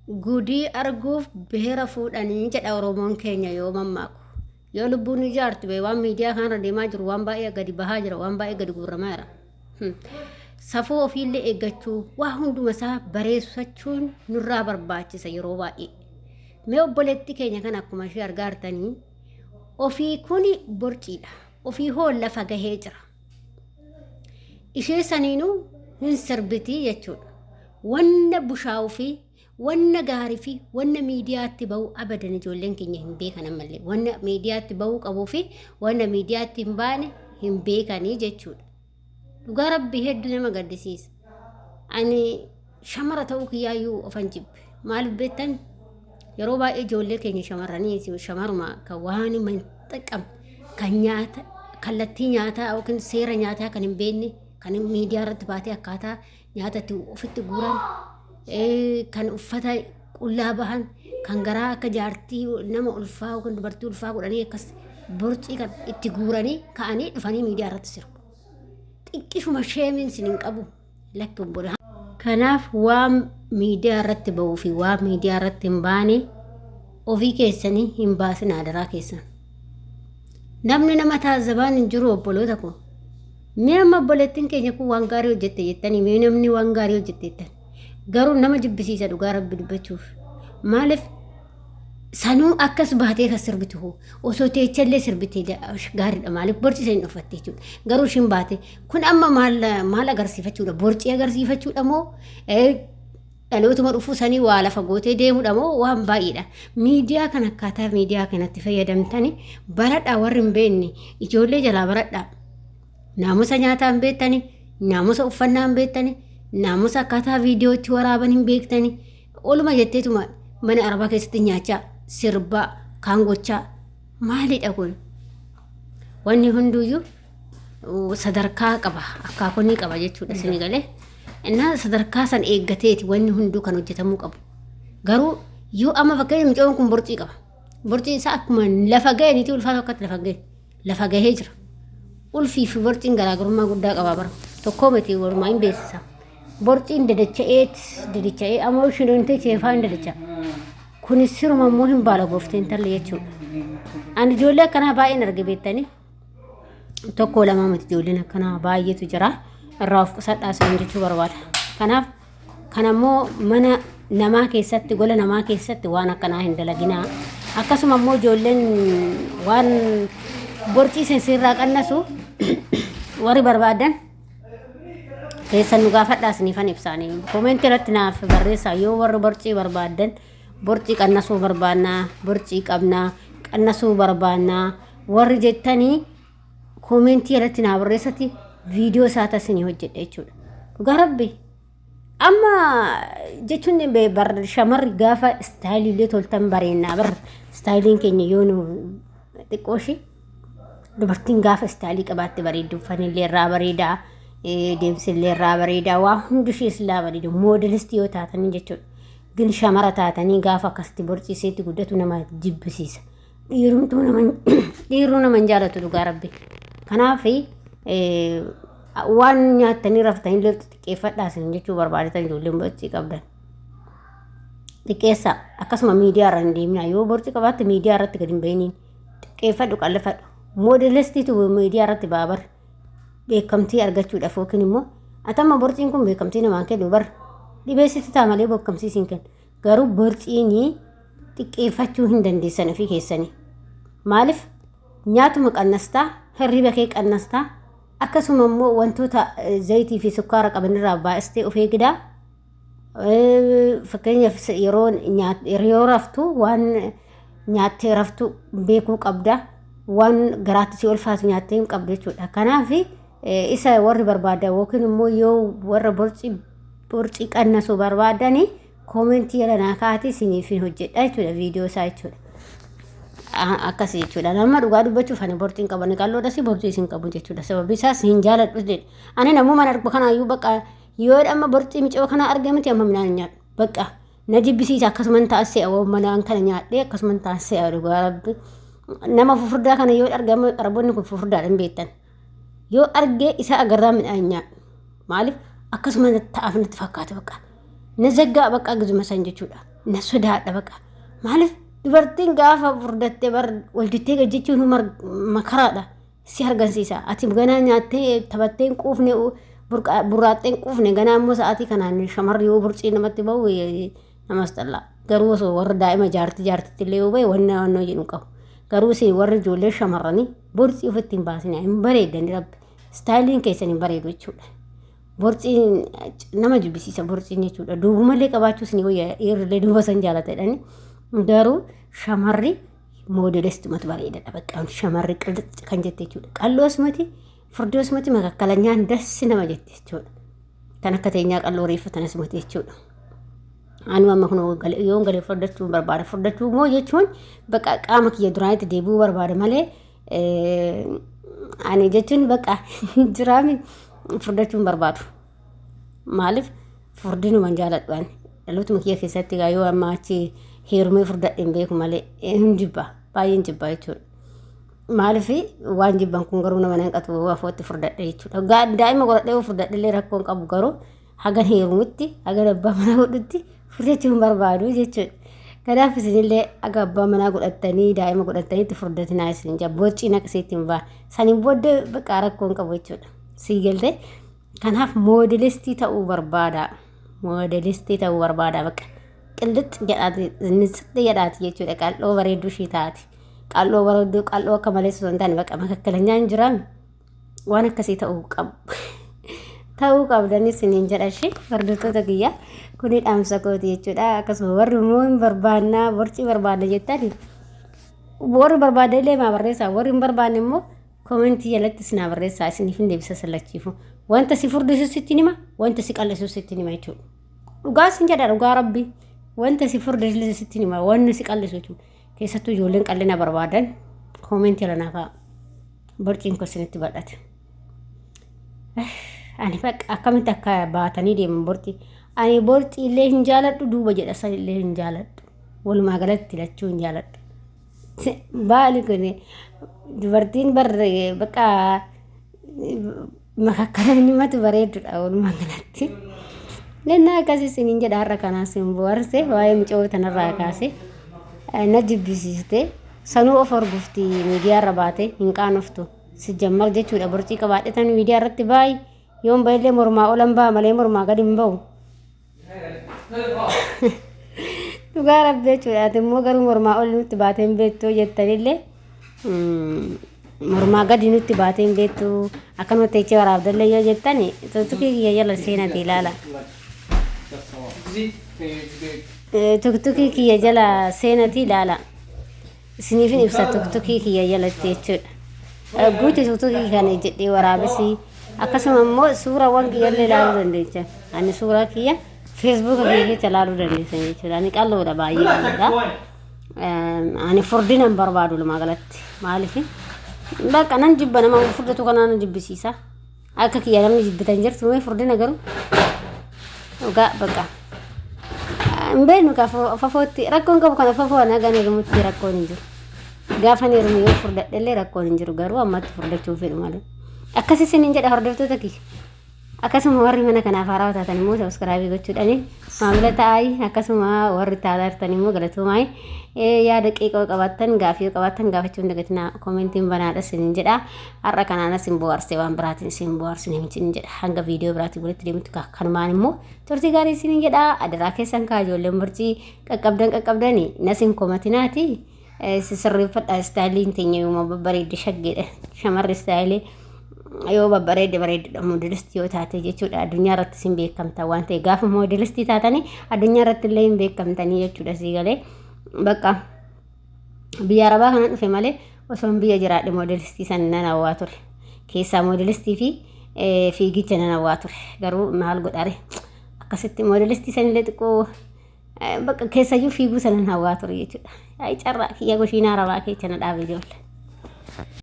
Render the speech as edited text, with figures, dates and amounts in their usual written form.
Gudii arguuf beera fuudhanii jedha Oromoon keenya yoo mammaaku. Yoo lubbuun ijaartu bee waan miidiyaa kanarra deemaa jiru waan baay'ee gadi bahaa jira, waan baay'ee gadi guurramaa jira. Safuu ofiillee eeggachuu, waa hunduma isaa bareeffachuun nurraa barbaachisa yeroo baay'ee. Mee obboleetti keenya kana akkuma ishee argaa jirtanii, ofii kuni borciidha. Ofii hoo lafa gahee jira. Ishee saniinuu hin sirbitii jechuudha. Wanna bushaa'uu fi wanna gaarii fi wanna miidiyaatti ba'uu abadan ijoolleen keenya hin beekan ammallee. Wanna miidiyaatti ba'uu qabuu fi wanna miidiyaatti hin baane hin beekanii jechuudha. Dhugaa Rabbii hedduu nama gaddisiisa. Ani shamara ta'uu kiyyaayyuu ofan jibbe. Maaliif beektan? Yeroo baay'ee ijoollee keenya shamarranii shamaruma kan waan hin xaqqabne, kan nyaata kallattii nyaataa yookiin seera nyaataa kan hin beekne, kan miidiyaa irratti baatee akkaataa nyaata itti ofitti guuran, kan uffata qullaa bahan, kan garaa akka jaartii nama ulfaa yookiin dubartii ulfaa godhanii akkas borcii kan itti guuranii ka'anii dhufanii miidiyaa irratti sirbu. Xiqqishuma sheemiin sin hin qabu lakki obbola. Kanaaf waan miidiyaa irratti ba'uu fi waan miidiyaa irratti hin baane ofii keessanii hin baasin, adaraa keessan. Namni nama taazzabaan hin jiru, obboloota koo. Mee amma obboleettiin keenya kun waan gaarii hojjette jettanii, mee namni waan gaarii hojjette jettan. Garuu nama jibbisiisa dhugaa Rabbi dubbachuuf. Maaliif sanuu akkas baatee kan sirbitu hoo osoo teechallee sirbite gaariidha? Maaliif borci isheen uffatte jechuudha. Garuu ishiin baate kun amma maal maal agarsiifachuudha? Borcii agarsiifachuudha moo dhalootuma dhufuu sanii waa lafa gootee deemuudha moo waan baay'eedha? Miidiyaa kan akkaataa miidiyaa kanatti fayyadamtani baradhaa, warri hin beekne ijoollee jalaa baradhaa. Naamusa nyaataa hin beektani, naamusa uffannaa hin beektani, naamusa akkaataa viidiyoo itti waraaban hin beektani. Oluma jetteetuma mana arabaa keessatti nyaachaa, sirbaa, kaan gochaa maalidha kun? Wanni hunduyyuu sadarkaa qaba, akkaakonni qaba jechuudha isin galee. Innaa sadarkaa san eeggateeti wanni hunduu kan hojjetamuu qabu. Garuu yoo amma fakkeenya mucaan kun borcii qaba. Borciin isaa akkuma lafa ga'e niitii ulfaa tokkotti lafa ga'e. Lafa gahee jira. Ulfii fi borciin garaagarummaa guddaa qaba bara. Tokkoo miti, walumaa hin beeksisa. Borciin dadacha'eet dadacha'ee ammoo shinontee cheefaa hin dadacha'a. Kunis siruma immoo hin baala gooftee intalli jechuudha. Ani ijoollee akkanaa baay'een arge beektanii. Tokko lama miti, ijoolleen akkanaa baay'eetu jira. Irraa of qusadhaa isaan jechuu barbaada. Kanaaf kanammoo mana namaa keessatti, gola namaa keessatti waan akkanaa hin dalaginaa. Akkasuma immoo ijoolleen waan borcii sirraa qannasu warri barbaadan keessan nu gaafadhaa, isiniifan ibsaanii. Koomentii irratti naaf barreessaa yoo warri borcii barbaadan, borcii qannasuu barbaannaa, borcii qabnaa, qannasuu barbaannaa warri jettanii koomentii irratti naa barreessati, viidiyoo isaa tasinii hojjedha jechuudha. Dhugaa Rabbi. Amma jechuun bar shamarri gaafa istaayiliilee toltan bareennaa bar, istaayiliin keenya yoo nu xiqqoo ishee dubartiin gaafa istaayilii qabaatte bareeddu, uffanni irraa bareedaa, deemsi illee irraa bareedaa, waa hundi ishee silaa bareedu moodelistii yoo taatanii jechuudha. Gin shamara taatanii gaafa akkasitti borciiseetti guddatu nama jibbisiisa. Dhiirumtuu nama dhiirruu nama hin jaalatu dhugaa Rabbi. Kanaaf waan nyaattanii raftanii illee xixiqqeeffadhaa isin jechuu barbaadetan, ijoolleen borcii qabdan. Xiqqeessaa, akkasuma miidiyaa irra hin deemina. Yoo borcii qabaatte miidiyaa irratti gadi hin bahiniin, xiqqeeffadhu, qallifadhu. Moodelistiitu miidiyaa irratti ba'a bar beekamtii argachuudhaaf, yookiin immoo atamma borciin kun beekamtii namaan kennu bar, dhibeessitti ta'a malee beekamtii siin kennu. Garuu borciinii xiqqeeffachuu hin dandeessan ofii keessanii. Maaliif? Nyaatuma qannastaa, hirriba kee qannastaa, akkasuma immoo wantoota zayitii fi sukkaara qaban irraa baay'istee of eegdaa. Fakkeenyaaf yeroo yeroo raftu waan nyaattee raftu beekuu qabda. Waan garaatti si ulfaatu nyaattee hin qabdu jechuudha. Kanaaf isa warri barbaadan yookiin immoo yoo warra borcii qannasuu barbaadanii koomentii jala naa kaa'atii isiniif hin hojjedha jechuudha viidiyoo isaa jechuudha. Akkasii jechuudha. Nama dhugaa dubbachuuf ani borciin qaba. Ani qalloodhas, borcii isin qabu jechuudha. Sababni isaas hin jaaladhus jedhe. Ani namuma argu kanaayyuu bakka yoo amma borcii micoo kana arge miti amma midhaan hin nyaadhu. Bakka na jibbisiisa, akkasuman taasise manaan kana nyaadhee akkasuman taasise dhugaa Rabbi. Nama fufurdaa kana yoo arge, amma araboonni kun fufurdaadha hin beektan. Yoo arge isa agarraa midhaan hin nyaadhu. Maaliif? Akkasuma ta'aaf natti fakkaata bakka. Na zaggaa bakka gizuma san jechuudha. Na sodaadha baqa. Maaliif dubartiin gaafa furdattee bar waldittee gajjachuun makaraadha. Si argansiisa. Ati ganaa nyaattee taphattee hin quufne, burraaxxee hin quufne, ganaa immoo sa'aatii kanaan shamarri yoo burcii namatti bahu namas xallaa. Garuu osoo warra daa'ima jaartii jaartitti illee yoo bahe wanna wannoo jedhu qabu. Garuu isin warri ijoollee shamarranii borcii ofitti hin baasinaa, hin bareeddani rabbi. Istaayiliin keessan hin bareedu jechuudha. Borciin nama jibbisiisa borciin jechuudha. Duubumallee qabaachuu isin wayya, dhiirrillee duuba san jaalata jedhani. Garuu shamarri moodelestumatu bareedadha. Bakka shamarri qilxi kan jette jechuudha. Qalloos mati, furdoos mati, makakkalanyaan dassi nama jette jechuudha. Kan akka teenyaa qalloo reeffa tanas mati jechuudha. Anu amma kun yoon galee furdachuu barbaada. Furdachuu immoo jechuun bakka qaama kiyya duraanitti deebi'uu barbaada malee ani jechuun bakka jiraami furdachuu hin barbaadu. Maaliif furdinuma hin jaaladhu ani. Dhalootuma kiyya keessatti egaa yoo amma achi heerumee furdadhe hin beeku malee hin jibba, baay'een jibba jechuudha. Maaliif waan jibban kun garuu nama nanqatu afootti furdadhe jechuudha. Daa'ima godhadhee yoo furdadhe illee rakkoo hin qabu, garuu hagan heerumutti, hagan abbaa manaa godhutti furdachuu hin barbaadu jechuudha. Kanaaf isinillee haga abbaa manaa godhattanii daa'ima godhattanitti furdatinaa isin jaa, bociin akkasiitti hin ba'a. Saniin booddee bakka rakkoo hin qabu jechuudha. Sii galtee? Kanaaf moodelistii ta'uu barbaada. Moodelistii ta'uu barbaada bakka. Qillixxi jedhaati, nitsixxi jedhaati jechuudha. Qal'oo bareedduu ishii taati. Qal'oo bareedduu, qal'oo akka malee osoo hin taane bakka makakkalanyaan hin jiraame. Waan akkasii ta'uu qabu. Ta'uu qabdanis isiniin jedha ishee hordoftoota kiyya. Kuni dhaamsa kooti jechuudha. Akkasuma warri immoo hin barbaannaa, borcii barbaadna jettani. Warri barbaadne illee maa barreessaa, warri hin barbaanne immoo koomentii jalatti isinaa barreessaa, isiniif hin deebisa sallachiifu. Wanta si furdisu sitti hima, wanta si qal'isu sitti hima jechuudha. Dhugaa sin jedha, dhugaa rabbi. Wanta si furdisu sitti hima, wanta si qal'isu jechuudha. Keessattuu ijoolleen qal'ina barbaadan koomentii jala naa kaa'a. Borciin koo isinitti bal'ate. Ani bakka akkamitti akka baatanii deeman borcii. Ani borcii illee hin jaaladhu, duuba jedha san illee hin jaaladhu. Walumaa galatti lachuu hin jaaladhu. Baali kun dubartiin bar bakka makakkalamnimatu bareeddudha walumaa galatti. Lennaa akkas isiniin jedha, har'a kanaa isin bohaarse, waa'ee mucayoo tanarraa kaase na jibbisiiste. Sanuu of argufti miidiyaarra baate hin qaanoftu. Sijjammar jechuudha, borcii qabaadhe tan miidiyaa irratti baayi yoon bahillee mormaa olan baha malee mormaa gadi hin bahu. Dhugaa rabbi jechuudha. Ati immoo garuu mormaa ol nutti baatee hin beektu jettanillee, mormaa gadi nutti baatee hin beektu, akkanuma teechee waraabdallee yoo jettani, tuktukii kiyya jala seenati ilaala. Tuktukii kiyya jala seenati ilaala. Isiniifin ibsa tuktukii kiyya jalatti jechuudha. Guuti tuktukii kana jedhee waraabessi, akkasuma immoo suurawwan kiyyallee ilaaluu dandeecha. Ani suuraa kiyya feesbuuka kiyya keessa ilaaluu dandeessan jechuudha. Ani qal'oodha, baay'ee qal'oodha. Ani furdina hin barbaadu walumaa galatti. Maaliif? Bakka nan jibba, nama furdatu kanaa na jibbisiisa. Akka kiyya namni jibbitan jirtu mee furdina? Garuu dhugaa bakka hin beeknu ka fafootti rakkoon qabu kana fafoo ana hagan heerumutti rakkoon hin jiru. Gaafa heerumu yoo furdadhellee rakkoon hin jiru, garuu ammatti furdachuu fedhu malee. Akkas isiniin jedha hordoftoota kiyya. Akkasuma warri mana kanaaf haarawaa taatan immoo subscribe gochuudhaan maamila ta'aayi. Akkasuma warri taatartan immoo galatoomaa. Yaada qeeqoo qabaattan, gaafii qabaattan gaafachuu hin dagatinaa. Koomentiin banaadha isiniin jedha. Har'a kanaan isin bohaarse, waan biraatiin isin bohaarsine miti jedha. Hanga viidiyoo biraatiin walitti deemutti kanumaan immoo turtii gaarii isiniin jedha. Adaraa keessan kaa ijoolleen borcii qaqqabdan qaqqabdani nasin komatinaati. Sirreeffadha, istaayiliin teenya yooma babbareedde shaggeedha. Shamarri istaayilii yoo babbareedde bareeddudha, moodelistii yoo taate jechuudha. Addunyaa irratti isin beekamta waan ta'e, gaafa moodelistii taatanii addunyaa irratti illee hin beekamtanii jechuudha. Sii galee? Bakka biyya arabaa kana dhufe malee osoon biyya jiraadhe moodelistii san nan hawwaa ture. Keessaa moodelistii fi fiigicha nan hawwaa ture. Garuu maal godhare, akkasitti moodelistii sanillee xiqqoo bakka keessayyuu fiiguu sanan hawwaa ture jechuudha. Ay carraa kiyya, kushiinaa arabaa keessa na dhaabe ijoollee.